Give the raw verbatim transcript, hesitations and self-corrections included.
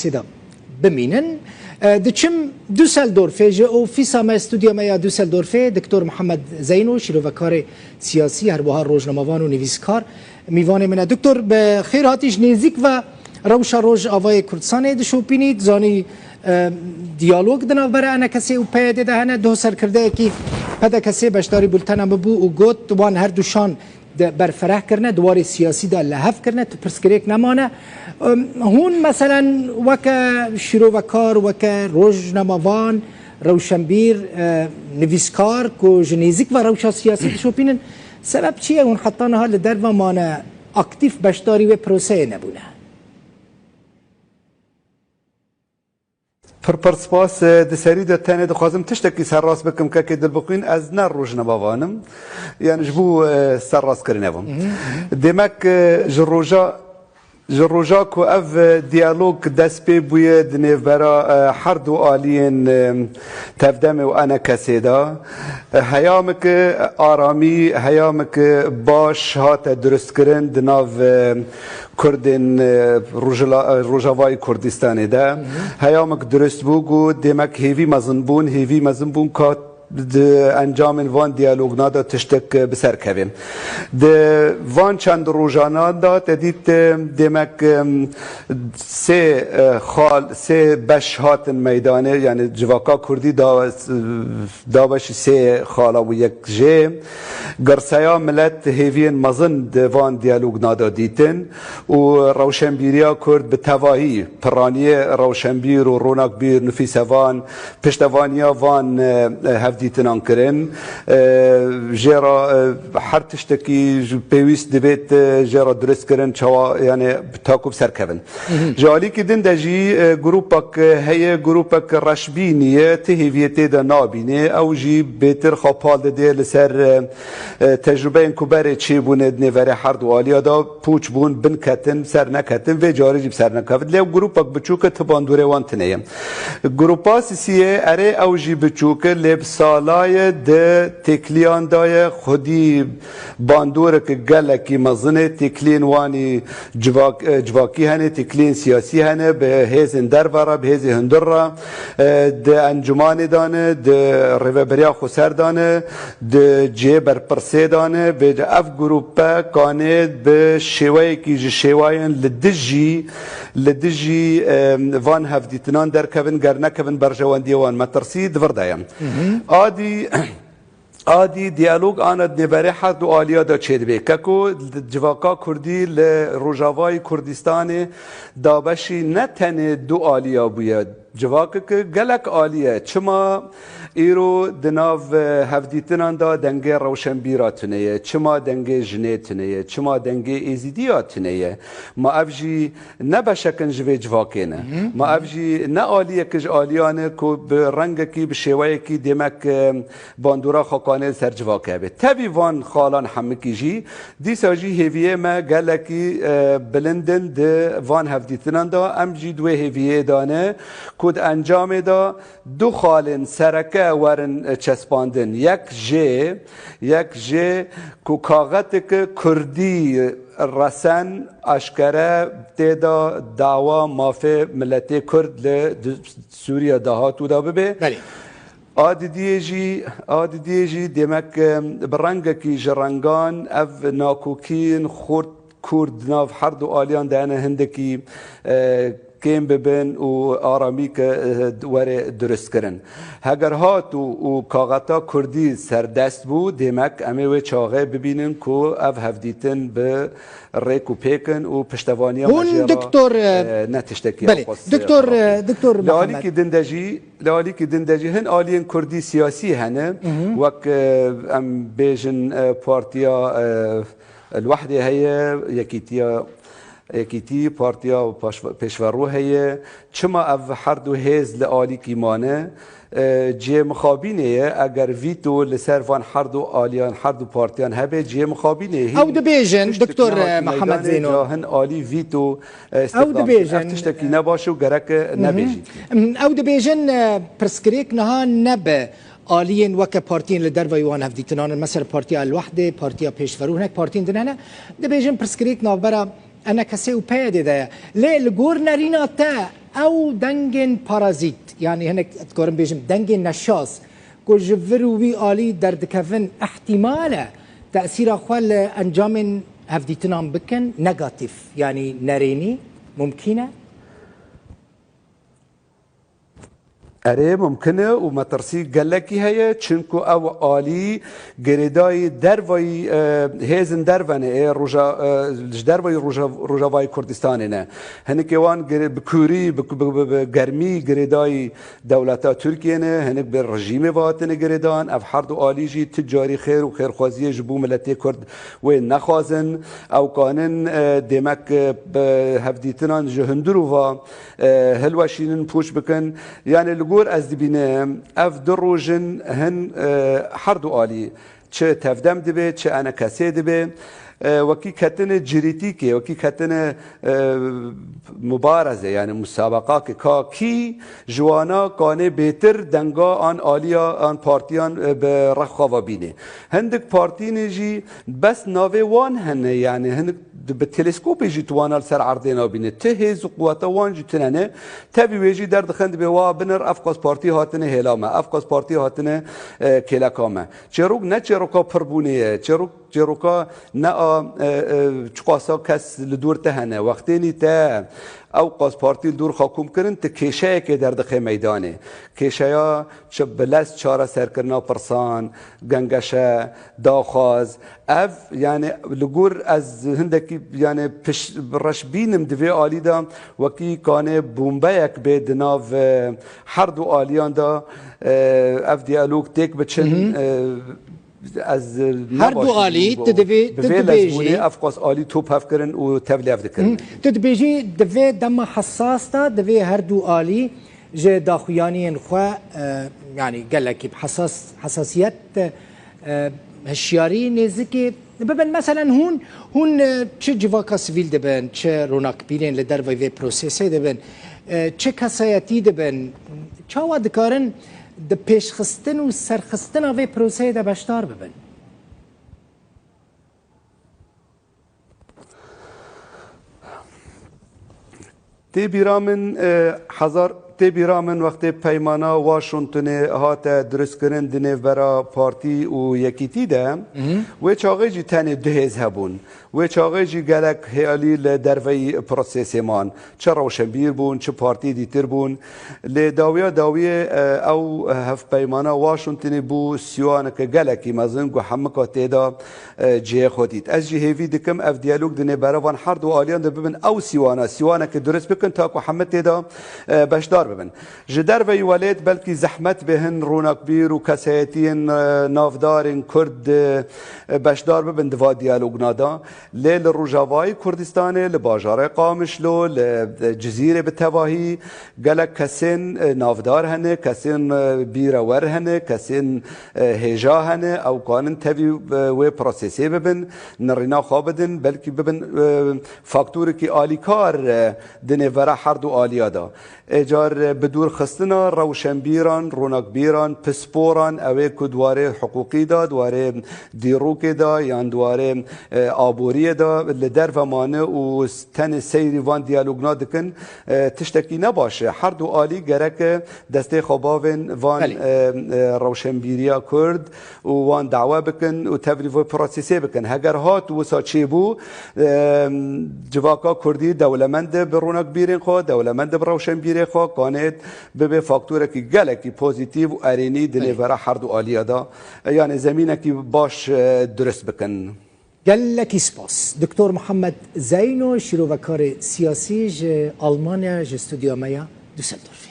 Sêda bimînin. E, diçim Düsseldorfê, ji ofîsa me, stûdya me ya Düsseldorfê, Doktor Mihemed Zeyno, şîrovekarê siyasî, her wiha rojnamevan û nivîskar, mîvanê min e. Doktor, bi xêr hatî, ji nêzîk ve rewşa Rojavayê Kurdistanê dişopînî, dizanî, e, diyalog di navbera E N K S ê û P Y D de hene. Doh serkirdeyekî P D K S beşdarî bultena min bû û got, wan her du şan de berfereh kirine, di warê siyasî de li hev kirine, tu pirsgirêk nemane. Em, hûn, meselen, weke şîrovekar, weke rojnamevan, rewşenbîr, e, nivîskar ku ji nêzîk ve rewşa siyasî dişopînin, sebeb çi ye hûn heta niha li derve mane, aktîf beşdarî wê proseyê nebûne? Pir pir spas. Di serî de tenê dixwazim tiştekî serrast bikim, kekê Dilbixwîn, ez ne rojnamevan im. Yani ji bo, e, serrastkirinê bûm. Demek, e, ji roja, ji roja ku ev, e, diyalog dest pê bûye di nêvbera, e, her du aliyên, e, Tevdemê û E N K S'ê de, e, heyameke aramî, heyameke baş hate durustkirin di nav, e, Kurdên, e, Rojhila-, e, Rojavayê Kurdistanê de. Heyamek durust bû ku demek hêvî mezin bûn, hêvî mezin bûn ka di encamên van diyalogna de tiştek, e, bi ser keve. Di van çend rojana de te dît, e, demek, e, sê, e, xal, sê beş hatin meydanê, yani civaka Kurdî da, dabeşî sê xala bû, yek jê girseya milet hêviyên mezin di van diyalogna de dîtin û rewşenbîriya Kurd bi tevahî, piraniyê rewşenbîr û ronakbîr, nufîsevan, piştevaniya van, e, e, hevdîtinan kirin. E, jê re, e, her tiştekî ji pêwîst dibêt, e, jê re durist kirin, çawa, yani, ta ku bi ser kevin. Ji alîkî din de jî, e, grûpek, e, heye, grûpek reşbînî ye, ti hêviyê tê de nabînê. Ew jî bêtir xwe pal didê li ser, e, e, tecrubeyên ku berê çêbûne di nêverê her du aliya de, pûç bûn, bin ketin, ser neketin, vê carê jî bi ser nekevin. Lê ew grûpek biçûk e, ti bandorê wan tune ye. Grûpa sisiyê, erê, ew jî biçûk e, lê bi sala ye di têkiliyan de ye, xwedî bandoreke gelekî mezin e, têkiliyên wanî civak-, e, civakî hene, têkiliyên siyasî hene, bi hêzên derve re, bi hêzên hundir re, e, di encûmanê de ne, di rêveberiya xweser de ne, di cihê berpirsê de ne, bê ev grûpe kanê bi şêweyekî ji şêwayên li dijî, li dijî, e, van hevdîtinan derkevin, ger nekevin berjewendiyê wan metirsî di vir de ye. Adî, adî diyalog ana di nêverê her du aliya de çêdibe. Keko civaka Kurdî li Rojavayê Kurdistanê dabeşî ne tenê du aliya bûye. Civakeke gelek alî ye. Çima îro di nav, e, hevdîtinan de dengê rewşenbîra tune ye? Çima dengê jinê tune ye? Çima dengê êzîdiya tune ye? Ma ev jî ne beşek in ji vê civakê ne? Ma ev jî ne aliyek ji aliyan e ku bi rengekî, bi şêweyekî demek, e, bandora xwe kanê li ser civakê hebe? Tevî van xalan hemikî jî, dîsa jî hêviyê me gelekî, e, bilind in di van hevdîtinan de. Em jî di wê hêviyê de ne ku di encamê de du xalên sereke werin, e, çespandin. Yek jê, yek jê ku kaxeteke Kurdî resen, eşkere tê de dawa mafê miletê Kurd li di-, Sûriye dahat û da bibe. Belê. A didiyê jî, a didiyê jî demek, e, bi rengekî ji rengan ev nakokiyên xurt Kurd di nav her du aliyan de hene hindekî, e, kêm bibin û aramî ke, e, were duristkirin. Heger hat û, û kaxeta Kurdî serdest bû, demek em ê wê çaxê bibînin ku ev hevdîtin bi rêk û pêk in û piştevaniya me jê re, Doktor, e, e, ne tiştekî, belê, ew qas, e, Doktor, xirab e, in. Doktor Li Mihemed. Alîkî din de jî, li alîkî din de jî hin aliyên Kurdî siyasî hene, wek, e, em bêjin, e, partiya, e, El-Wehdê heye, Yekîtiya, Yekîtî, Partiya Paş-, Pêşverû heye. Çima ev her du hêz li alîkî mane? E, cihê mixabînê ye. Eger vîto li ser van her du aliyan, her du partiyan hebe, cihê mixabînê ye. Hîn Ew dibêjin, tiştek Doktor, nehatî e, Mihemed meydanê, Zeyno. Ca hin alî vîto, e, Ew îstixdam dikin. Ev dibêjin. Tiştekî ne baş e û gerek e nebêjî. Ew dibêjin, e, pirsgirêk niha ne bi aliyên weke partiyên li derveyî wan hevdîtinan in. Mesela Partiya El-Wehdê, Partiya Pêşverû, hinek partiyên din hene. Dibêjin pirsgirêk navbera E N K S û P Y D de ye. Lê li gor nerîna te Ew dengên parazît, yanî hinek dikarim bêjim, dengên neşas ku ji vir û wî alî derdikevin, ihtimal e tesîra xwe li encamên hevdîtinan bikin, negatîf, yanî nerênî, mumkîn e? Erê, mumkin e û metirsî gelekî heye, çinku ew alî girêdayî dervayî, e, hêzin derve ne, ê roja, e, ji dervayî roja-, Rojavayê Kurdistanê ne. Hinikê wan girê-, bi kûrî, bi, bi, bi, bi germî girêdayî dewleta Tirkiyê ne, hinik bi rejîmê ve hatine girêdan. Ev her du alî jî ti carî xêr û xêrxwaziyê ji bo miletê Kurd wê nexwazin. Ew kanin, e, demek, e, bi hevdîtinan ji hundirû ve, e, hilweşînin, pûç bikin. Yanî li gor ez dibînim, ev du roj in hin, e, her du alî, çi tevdem dibe, çi enekesê dibe, e, wekî ketine cirîtîkê, wekî ketine, e, mubareze, yanî musabeqakê, ka kî ji wana kanê bêtir denga an aliya an partiyan, e, bi rexxa ve bîne. Hindik partînê jî bes navê wan hene, yanî hindik bi teleskopê jî tu wana li ser erdê nabîne. Ti hêz û quweta wan jî tune ne. Tevî wê jî derdixin dibê wa binir, ev qas partî hatine hêla me, ev qas partî hatine, e, kêleka me. Çêrok ne çêroka pirbûnê ye, çêrok, çêroka ne a, e, e, çiqasa kes li dor te hene. Wextênî te ew qas partî li dor xwe kom kirin, ti kêşeyekê derdixê meydanê. Kêşeya çi bi lez çareserkirina pirsan, gengeşe, daxwaz. Ev, yanî li gor ez hindekî, yanî piş-, reş bînim di vê alî de wekî kanê bombeyek bê di nav, e, her du aliyan de, e, ev diyalog têk biçin, Hı hı. e, ez Her du nebaş alî, dibînim tu divê, bi tu vê dibêjî lezbûnê ev qas alî top hev kirin û tevlî hev dikirin. Hı. Tu dibêjî di vê dema hesas de, divê her du alî ji daxuyaniyên xwe, e, yanî gelekî bi hesas, hesasiyet, e, hişyarî nêzikê bibin. Meselen hûn, hûn, e, çi civaka sivîl dibin, çi ronakbîrên li derveyî vê prosesê dibin, e, çi kesayetî dibin, çawa dikarin di pêşxistin û serxistina vê proseyê de beşdar bibin? Tê bîra min, e, hezar, tê bîra min wextê peymana Washingtonê hate dirustkirin di nêvbera partî û yekîtî de, Mhm. wê çaxê jî tenê du hêz hebûn. Wê çaxê jî gelek hêalî li derveyî prosesê man. Çi rewşenbîr bûn, çi partî dîtir bûn. Lê dawiya dawiyê, e, ew hevpeymana Washingtonê bû sîwaneke gelekî mezin ku hemika tê de, e, cihê xwe dît. Ez jî hêvî dikim ev diyalog di nêbera van her du aliyan de bibin ew sîwana, sîwaneke durist bikin ta ku hemî tê de, e, beşdar bibin. Ji derveyî welêt belkî zehmet bê hin ronakbîr û kesayetiyên, e, navdarên Kurd, e, beşdar bibin di va diyalogna de. Lê li Rojavayê Kurdistanê, li bajarê Qamişlo, li Cizîrê bi tevahî gelek kesên, e, navdar hene, kesên, e, bîrewer hene, kesên, e, hêja hene, ew kanin tevî, e, wê prosesê bibin, nirîna xwe bidin, belkî bibin, e, faktorekî alîkar, e, di nêvbera her du aliya de. Ê car bi dûrxistina rewşenbîran, ronakbîran, pisporan, ew ê ku di warê hiqûqî de, di warê dîrokê de yan di warê, e, aboriyê de li derve mane û s-, tenê seyrî van diyalogna dikin, e, tiştekî ne baş e. Her du alî gerek e destê xwe bavên van, Belê. e, e, rewşenbîriya Kurd û wan dawe bikin û tevlî vê prosesê bikin. Heger hat wisa çêbû, e, civaka Kurdî dewlemend e bi ronakbîrên xwe, dewlemend e bi rewşenbîrê xwe, kanê bibe faktorekî gelekî pozîtîf û erênî di Belê. nêvera her du aliya de, e, yanî zemînekî baş, e, durist bikin. Gelekî spas. Doktor Muhammed Zeyno, şîrovekarê siyasî ji Almanya, ji stûdyoya me ya Düsseldorf.